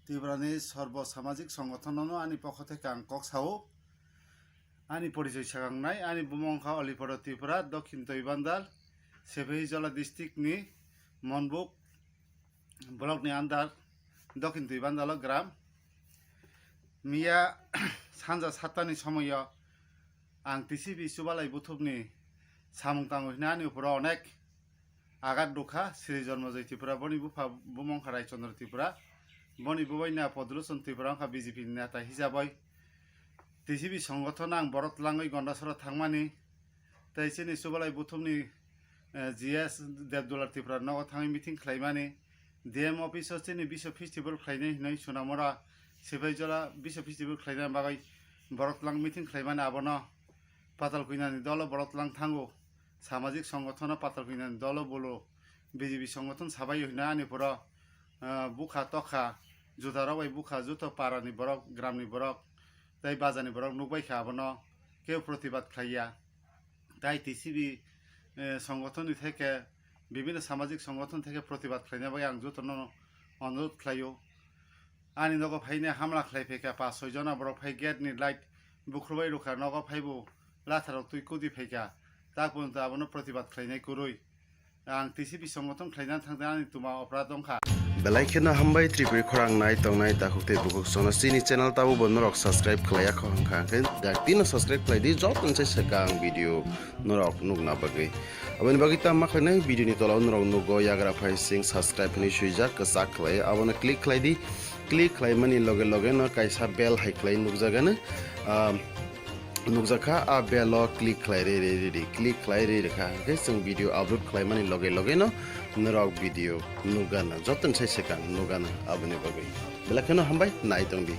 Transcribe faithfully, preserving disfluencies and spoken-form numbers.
Tripurani sorbo samajik songothonno ani pokho theke ang kok sao. Ani porichoi sakangnai, ani bumung wngkha Olipada Tripura, Dokhin Toibandal, Sepahijala district ni Monbuk block ni under, Dokhin Toibandalo gram. Miya sanja satta ni somoyo ang T C B Chubalai Buthumni samung tango hwnwi ani uphoro onek agat rwkha Sri Jormojoi Tripura, boni bupha bumung wngkha Rai Chandra Tripura, boni bubaina Padlochon Tripura wngkha B J P ni neta hisabai. T C B songothon ang borok tlangwi Gondasora thangmani, tei chini Chubalai Buthumni, eh, G S Devdular Tripura nogo thangwi meeting khlaimani, D M office o chini Biswa festival khlainai hinwi Sonamura Sepahijala Biswa festival khlaina bagwi borok tlang meeting khlaimani abono Patal Kuinani dolo borok tlang thango. Samajik songothon o Patal Kuinani dolo bolo B J P songothon sabai hwnwi ani poro, ah, bukha tokha juda rok bai bukha joto para ni borok, gram ni borok tei baja ni borok nukbai kha abono kebo protibad khlaiya. Tai T C B, eh, songothon ni theke, bibhinno samajik songothon theke protibad khlaina bagwi ang jotono onurodh khlaio. Ani nogo phaina hamla khlai phaikha, pas soi jona borok phai gate ni light bukhrubai rwkha, nogo phaibo latharok twi kudi phaikha, tak porjonto abono protibad khlainai kwrwi. Ang T C B songothon khlaina thangde ani tuma oprad wngkha. Belai kheno hambai Tripuri khorang nai tongnai takhuk tei bukhuk sono chini channel tabo bo norok subscribe khlaiya kho hwnkha hwnkhe dakti no subscribe khlai di, joto ni sai swkang video norok nukna bagwi. Aboni bagwi tamo khlainai video ni tola o norok nugo yagra phai sing subscribe hinwi swijak kwchak khlai, abono click khlai di. Click khlaimani loge loge no kaisa bell hai khlai nukjagano, ah, nukjakha, a bell o click khlai rwi rwi rwi di, click khlai rwi rwkha hwnkhe chwng video upload khlaimani loge loge no norok video nukgana, joto ni sai swkang nukgana aboni bagwi. Belai kheno hambai nai tong di.